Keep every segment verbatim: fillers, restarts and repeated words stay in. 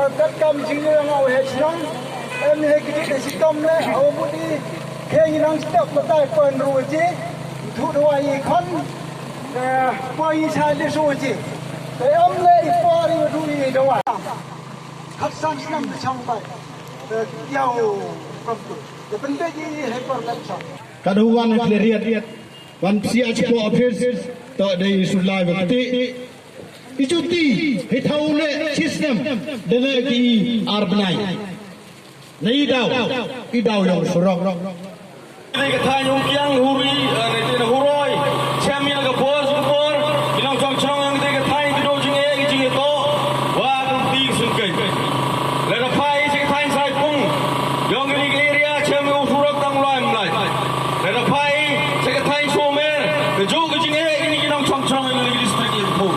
Kat kam jingïoh nga u heh chnong, em ni heh kiti te sitom le, u budi, khe ngi nang step matai pynru ji, thu dawai i khon, eh, poi i sa de su ji. Te em le i por i du i dawai. Khat san snam de chang bai. Te kiaw kam tu. Te pyndep i heh por le chang. Ka du wan heh le riat. Wan psiah chi po office, to dei i sulai wa kti. I chuti, hei thaw le chi snem, de le ki i ar bnai. Nei daw, i daw yong surok. Dei ka thaiñ Umkiang Huri, eh, nei dei na Huroi, chem ya ka por, ka por, i nongchong chnong yong dei ka thaiñ, ki do jingeh, ki jingeh to, wa ka ti ka sngkei. Le da phai, chi ka thaiñ Saipung, yong ka ni ka area, chem ya u surok tang lai mlai. Lada phai, sa ka thaiñ Somer, ka jooh ka jingeh, ini ki nongchong chnong, ini ki district i phu.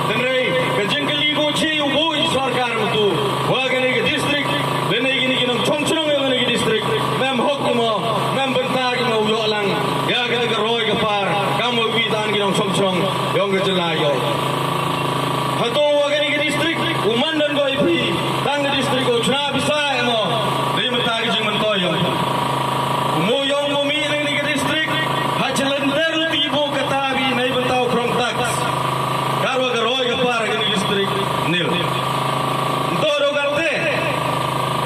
Hynrei, ka jingkylli ko chi u boi sorkar mtu. Wa kani ka district, lane ini ki nongchong chnong, ini ki district. Mem hok ki mo, mem bynta ki mo u yoh lang. Ya kani ka roi ka par, kam wa wi tan ki nongchong chnong, yong ka jylla yoh. Hato wa kani ka district, u man don ko i phi, tang ka district ko chna bisa mo, dei mynta ki jingmyntoi yong. Mo yong mo mi na kani ka district, ha chi lynter luti bo kata bi nei bynta u krong tax. Katwa ka roi ka par kani ka district, nil. Nto do kate,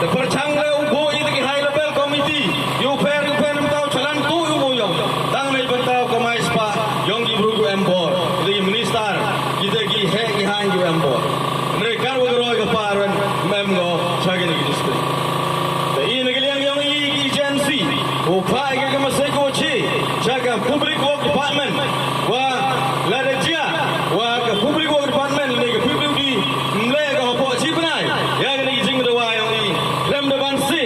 te pyrchang le u bo i te ki high level committee, yu pher, yu pher bynta u chalan tu yu mo yong. Tang nei bynta u kamai spah, yong ki bru ku em bor, te ki minister, ki te ki heh ki haiñ ki em bor. Hynrei katwa ka roi ka par wen, mem ngo, cha kani ka district. Te i na ka liang yong i ki agency, u phah i ka message ko chi, cha ka Public Work Department, wa lada jia, wa ka Public Work Department, ne ka P W D, mle ka hapoh chi bnai, ya kani ki jingdawa yong i, khlem da ban si,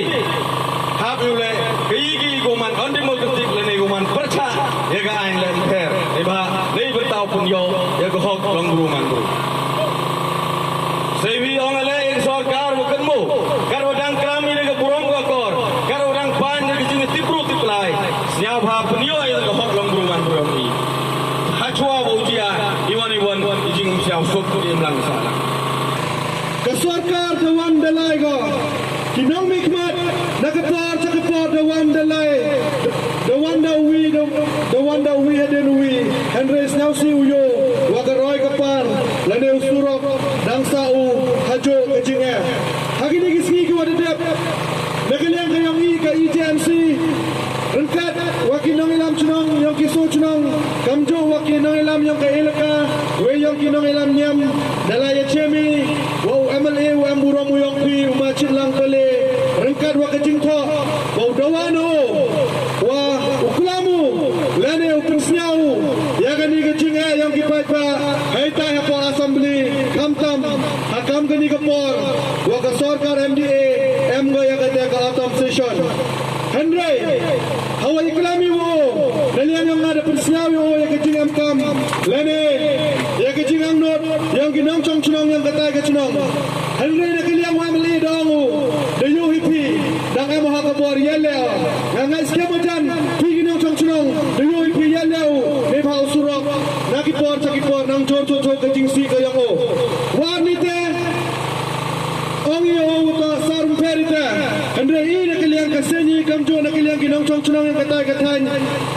hap yu le, ka i ki ko man undemocratic lane ko man pyrchah, ya ka aiñ le pher, i ba, nei bynta u pynyoh, ya ka hok long bru man bru. Sei wi ong ale i sorkar wa kynmo, katwa dang klam i da ka burom ka kor, katwa dang pan da ka jingtipru tiplai, sñiaw bha pynyoh i da ka hok long bru man bru i. Hachwa wa u jia, i wan i wan, i jingsiaw suk i mlang sa lang. Ka sorkar da wan da lai ko. Ki nongmihkhmat, na ka por cha ka por da wan da lai, da wan da uwi, da, da wan da uwi hadien uwi, hynrei sñiawsih u yoh, wa ka roi ka par, lane u surok, dang sah u, hajooh ka jingeh. Ha kini ki sngi ki wa da dep, na ka liang ka yong i ka agency, ryngkat, wa ki nongyalam chnong, yong ki soo chnong, kamjooh wa ki nongyalam yong ka elaka, wei yong ki nongyalam niam, da la yachem i, wa u M L A u em burom u yong phi, u Ma Chitlang Pale, ryngkat wa ka jingthoh, wa u dawa noh, wa u klam u, lane u pynsñiaw u, ya kani ka jingeh yong ki paidbah, hei tai hapoh assembly, khamtam, ha kam kani ka por, wa ka sorkar M D A, em ko ya kate ka autumn session. Hynrei, hawa i klam i wa o, na liang yong nga da pynsñiaw i wa o ya ka jingemkam, lane, ya ka jingangnud, yong ki nongchong chnong yong katai ka chnong. Hynrei na ka liang wa M L A da ong u, da yoh hi phi, dang em ha ka bor yaleh o. Nga ngai skhem o jan, phi ki nongchong chnong, da yoh hi phi yaleh o, neibhah u surok, na ki por cha ki por, nang jor jor jor ka jingsih ka yong o. Wa ni te, Ong i o u ta sar um pher i te. Hynrei i na ka liang ka seiñ i kamjooh na ka liang ki nongchong chnong yong katai ka thaiñ.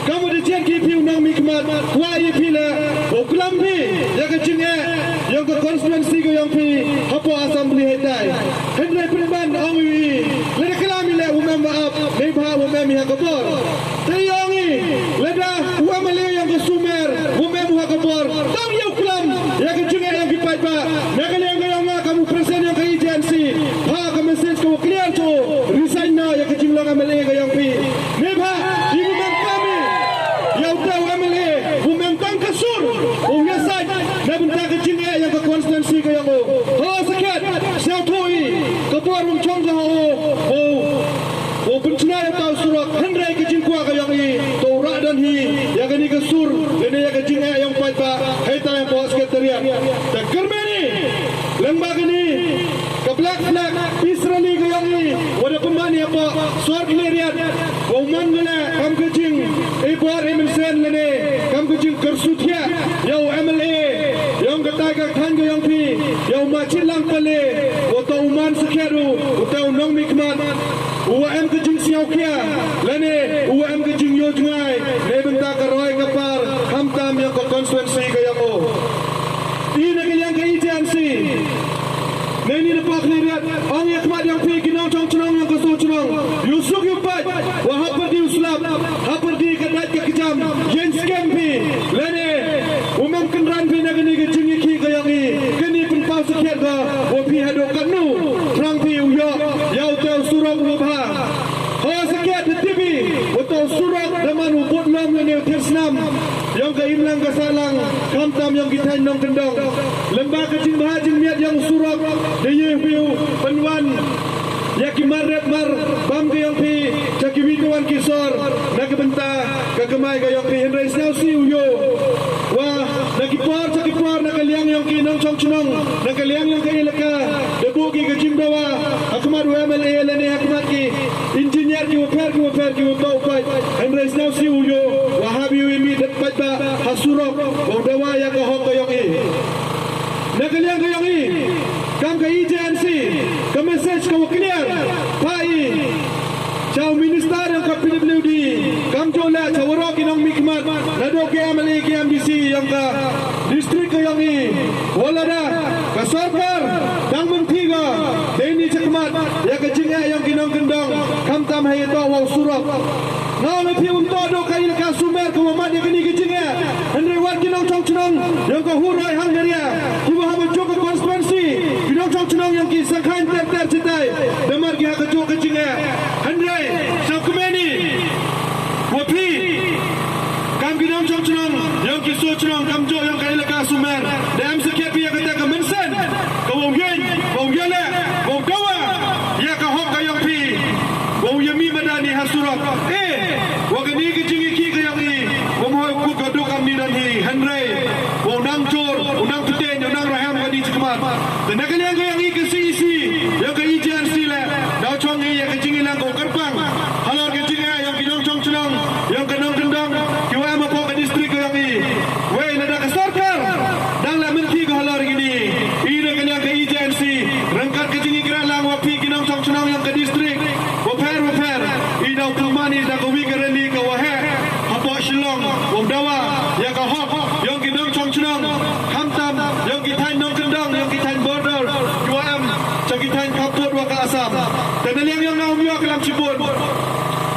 Kam wa da jied ki phi u nongmihkhmat, wa i phi le, u klam phi, ya ka jingeh, yong ka constituency ka yong phi, hapoh assembly heitai. Hynrei pynban ong i, lada klam i le u mem wa ap, neibhah u mem i ha ka bor. Te yong i, lada, u M L A yong ka Somer, u mem u ha ka bor, tang yow klam, ya ka jingeh yong ki paidbah, na ka liang ka yong nga kam u president yong ka agency, ha ka message ka wa clear to, resign noh, ya ka jinglong M L A ka yong phi. Neibhah, i u mem kam i, ya u te u M L A, u mem tang ka sur, u ya sait, na bynta ka jingeh yong ka constituency ka yong u. Ho sakhiat, sñiawthooh i, ka bor wym chong ka ho, o, o, Wow pynchna ya u ta u surok, hynrei ka jingkwah ka yong i, to u rah don hi, ya kani ka sur, lane ya ka jingeh yong paidbah, heitai hapoh secretariat. Te kyrmen i, lyngba kani, ka black flag, peace rally ka yong i, wa da pynman i hapoh, sor Khliehriat, wow man ka le, kam ka jing, i bor i mynsiem lane, kam ka jingkyrsuthiah, ya u M L A, yong katai ka thaiñ ka yong phi, ya u Ma Chitlang Pale, wa to u Sakhiat u, u tæ u nongmihkhmat uwa em ka jingsñiawkhia lane uwa em ka jingyoh jngai neibynta ka roi ka par khamtam yong ka constituency ka yong o. I na ka liang ka E J N C, neini da pah khlieh riat, ong ya khmat yong phi ki nongchong chnong yong ka soo chnong, yow suk yow pait wa hapyrdi u slap, hapyrdi ka dait ka kjam, yieñ skem phi lane u mem kynran phi na kani ka jingyakhih ka yong i. Kani pynpaw sakhiat ko wa phi hadooh katnu thrang phi u yoh ya u tæ u surok uwa bha. Hawa sakhiat da tip i wa u tæ u surok da man u bood lom lane u thied snam yong ka imlang ka sahlang khamtam yong ki thaiñ nongkyndong. Lyngba ka jingbha jingmiat yong u surok da ye phi u pynwan ya ki mar rep mar bam ka yong phi cha kiwi kiwon ki sor na ka bynta ka kamai ka yong phi. Hynrei sñiawsih u yoh wa na ki por cha ki por na ka liang yong ki nongchong chnong, na ka liang yong ka elaka, da booh ki ka jingdawa ha khmat u M L A lane ha khmat ki engineer kiwa phær kiwa phær kiwa toh u pait. Hynrei sñiawsih u yoh wa hap yow yamih da paidbah ha surok wow dawa ya ka hok ka yong i. Na ka liang ka yong i, kam ka E J N C, ka message kawa clear pha i cha u minister yong ka P W D, kamjooh leh cha waroh ki nongmihkhmat, nadooh ki M L A ki M D C yong ka district ka yong i, wa lada ka sorkar dang mynthi ko, deini chakhmat ya ka jingeh yong ki nongkyndong khamtam heiyatoh wa u surok. Nga ong phi ym toh dooh ka elaka Sumer kawa mat ya kani ka jingeh, hynrei wat ki nongchong chnong yong ka Huroi Hangaria kiwa ha kajooh ka constituency, ki nongchong chnong yong ki Sangkhaiñ ter ter chitai da mat ki ha kajooh ka jingeh. Hynrei sñiawkmen i wa phi kam ki nongchong chnong yong ki soo chnong kamjooh yong ka elaka Sumer, da em sakhiat phi ya katæ ka mynsien kawow yieñ, wow yaleh, wow dawa ya ka hok ka yong phi, wow yamih madan i ha surok. E, wa kani ka jingyakhih ka yong i wym hoi u kut ka duk kamni donhi, hynrei wow nang joor, u nang pteiñ, u nang rahem kani chakhmat. Tæ na ka liang ka yong i ka C E C yong ka E J N C leh, daw chong i ya ka jingyalang kawa kyrpang halor ka jingeh yong ki nongchong chnong yong ka nongkyndong kiwa em hapoh ka district ka yong i. Wei lada ka sorkar dang leh mynthi ko halor kini, i na ka liang ka E J N C, ryngkat ka jingyakratlang wa phi ki nongchong chnong yong ka district waphær waphær, i daw pynman i da kawi ka rally kawa heh hapoh Shillong wow dawa ya ka hok yong ki nongchong chnong khamtam yong ki thaiñ nongkyndong, yong ki thaiñ border kiwa em cha ki thaiñ khappud wa ka Assam. Tæ na liang yong nga ym yoh klam chiboon.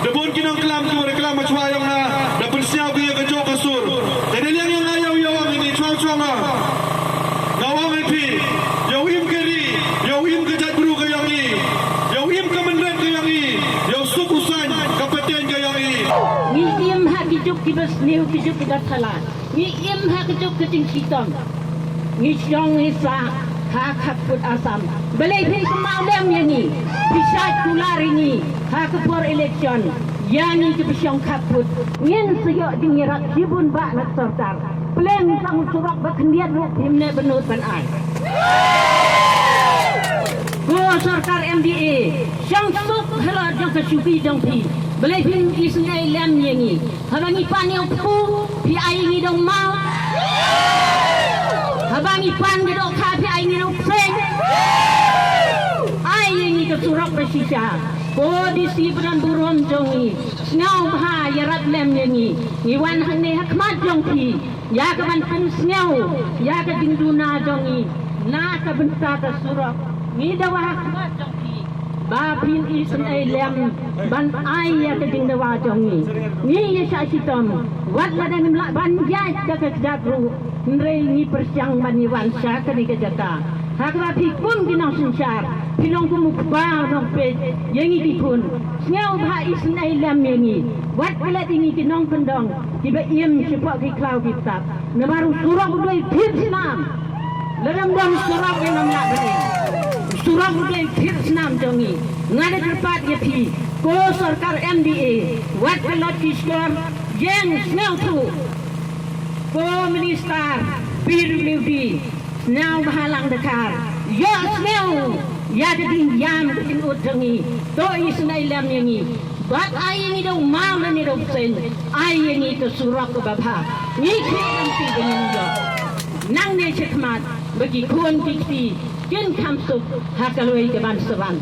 Da boon ki nongklam kiwa da klam hachwa yong nga, da pynsñiaw ki ya kajooh ka sur. Tæ na liang yong nga yow, yow ong ini chwa chwa nga, nga ong i phi, yow im ka ri, yow im ka jaitbru ka yong i, yow im ka mynret ka yong i, yow suk u saiñ ka pateiñ ka yong i. Ngi im ha ki juk kiwa sniew, ki juk kiwa thala. Ngi im ha ka juk ka jingchitom. Ngi chong ngi sah ha khappud Assam. Balei phi kynmaw lem ya ngi, phi chait kular ya ngi ha ka por election, ya ngi kiwa chong khappud? Ngin sa yoh jingyarap chiboon bha na ka sorkar. Pleng sang u surok wa khyndiat ruh phim neh bynnud ban ai. Ko sorkar M D A, chong suk halor jong ka chuki jong phi. Balei phim isynei lem ya ngi? Haba ngi pan ya u kpu, phi ai ya ngi da u maw. Haba ngi pan ya u dohkha, phi ai ya ngi da u pseiñ. Ai ya ngi ka surok da shisha. Ko D C wa donburom jong ngi, sñiawbha yarap lem ya ngi. Ngi wan hangne ha khmat jong phi ya ka ban pynsñiaw ya ka jingduna jong ngi na ka bynta ka surok. Ngi dawa ha khmat jong phi ba phin isynei lem ban ai ya ka jingdawa jong ngi. Ngi yashah chitom, wat lada ngim lah ban yaid ka ka kjat ruh, hynrei ngi pyrshang ban i wan sha kani ka jaka. Ha kaba phi kum ki nongsynshar, phi long kum u kpa u nongpeit ya ngi ki khun. Sñiawbha isynei lem ya ngi, wat klet ya ngi ki nongkyndong kiwa im chapoh ki khlaw ki tap. Namar u surok u dei thied snam. Lada ym don surok, ngin ym lah ban im. U surok u dei thied snam jong ngi. Nga da kyrpad ya phi, ko sorkar M D A, wat ka lot ki shkor, yeng sñiawthooh. Ko minister P W D, sñiawbha lang dkhar, yoh sñiaw ya ka jingyam ka jingud jong ngi. To isynei lem ya ngi, wat ai ya ngi da u maw lane da u pseiñ, ai ya ngi ka surok kaba bha. Ngi khih lynti ba ngin yoh. Nangne chakhmat, wa ki khon ki kti, kin kham suk, ha ka lawei ka ban sa wan.